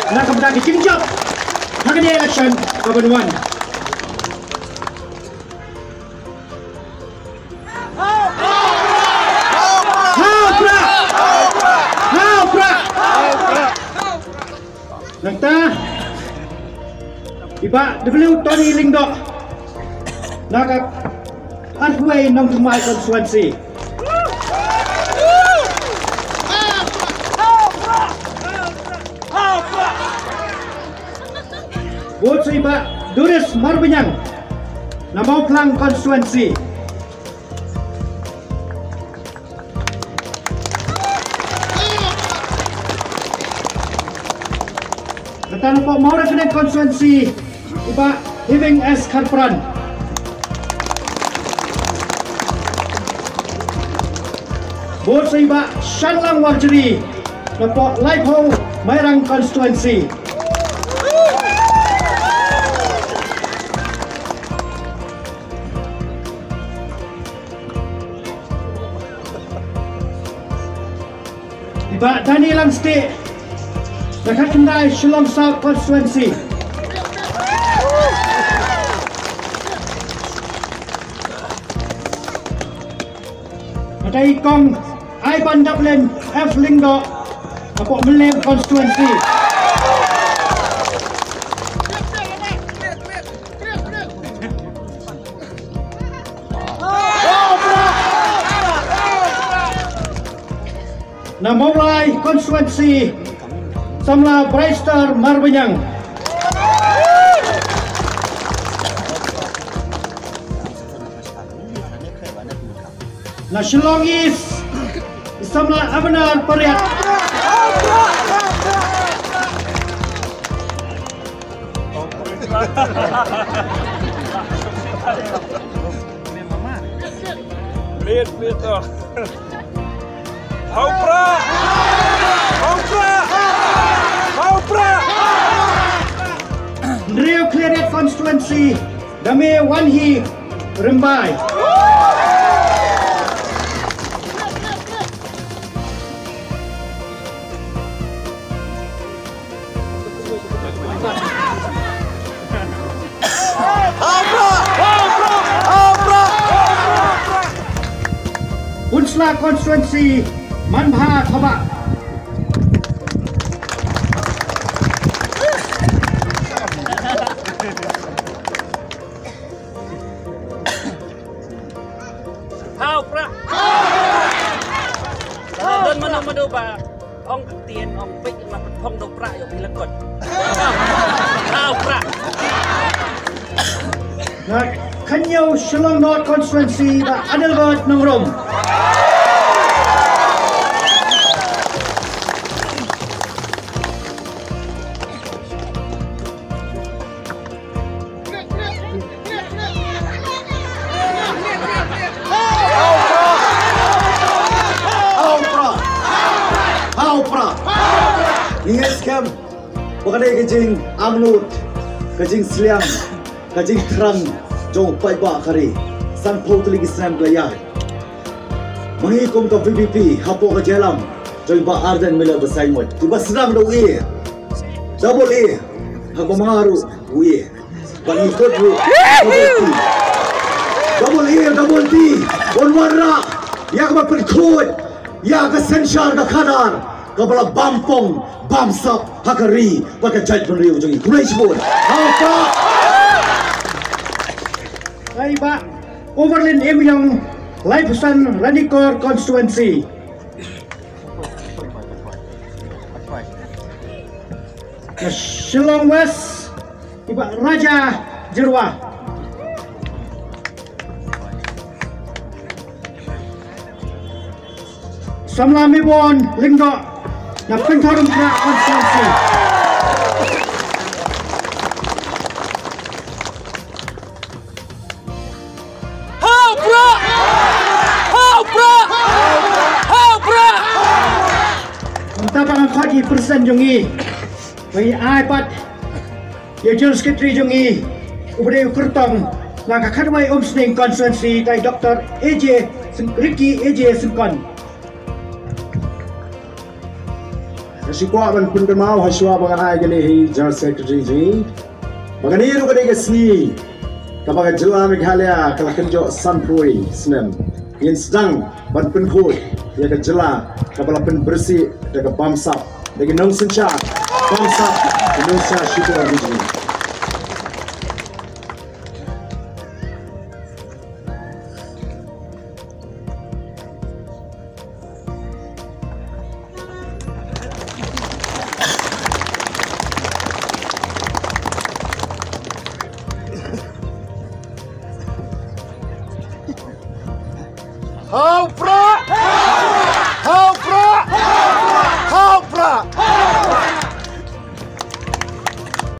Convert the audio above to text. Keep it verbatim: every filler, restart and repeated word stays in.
Na ka bynta ka jingjop ha kane ka election ka ban wan. Ha u Prah! Ha u Prah! Nangta i Bah W Tony Lyngdoh na ka arphew wei Nongthymmai constituency. Vote sa i Bah Doris Marbaniang na Mawphlang constituency. Nangta na poh Mawryngkneng constituency i Bah Heming S Kharpran. Vote sa i Bah Shanlang Warjri na poh Laiphew Mairang constituency. I Bah Danny Langstieh na ka khyndai Shillong South constituency. Nangta i Kong Aibandaplin F Lyngdoh na poh Mylliem constituency. Na Mawlai constituency, samla Brightstar Marbaniang. Na Shillong East, samla Abnar Pariat. Please, please, oh. Ha u Prah! Ha u Prah! Ha u Prah! Hynriew Khliehriat constituency, da me Wanhi Rymbai. Pynursla constituency, Manbha Thabah. Ha u Prah. Don mano mano ba ong ka ktien ong peit ong la pynphong da u Prah ïoh phi la kot. Ha u Prah. Na ka hynñiew Shillong North constituency, Bah Adelbert Nongrum. Ha u Prah. Ha u Prah. Ngi ngeit skhem ba ka dei ka jingangnud, ka jingsliang, ka jingthrang jong u paidbah ka ri. Sanphew tylli ki snem ka la ïaid. Ma ngi kum ka V P P hapoh ka jingïalam jong i Bah Ardent Miller Basaiawmoit, kiba sdang da u A, double A, ha ka ma nga ruh u A. Ba ngi kut ruh double T, double A, double T. Ban wanrah ïa kaba pynkhuid ïa ka synshar ka khadar kaba la bam pong bam sap ha ka ri bad ka jaitbynriew jong ngi. Khublei shibun. Ha u Prah. Ai Bah Overlin Imïong, Laiphew San Ranikor constituency. Na Shillong West, i Bah Raja Jyrwa. Samla Mebon Lyngdoh na Pynthorumkhrah constituency. Ha u Prah! Ha u Prah! Ha u Prah! Mynta ba ngan khot ïa i president jong ngi, ba ngi ai pat ïa u General Secretary jong ngi, uba dei u kyrtong na ka Khatwai Umsning constituency, ka i Doctor A J Syn-, Ricky A J Syngkon. Na Shu kwah ban pynkynmaw ha shuwa ba ngan ai kane ha i General Secretary jong ngi, ba kane ruh ka dei ka sngi kaba ka jylla Meghalaya ka la kynjoh sanphew snem. Ngin sdang ban pynkhuid ïa ka jylla kaba la pynbyrsieh da ka bamsap, da ki nongsynshar bamsap, ki nongsynshar shukor jong ngi.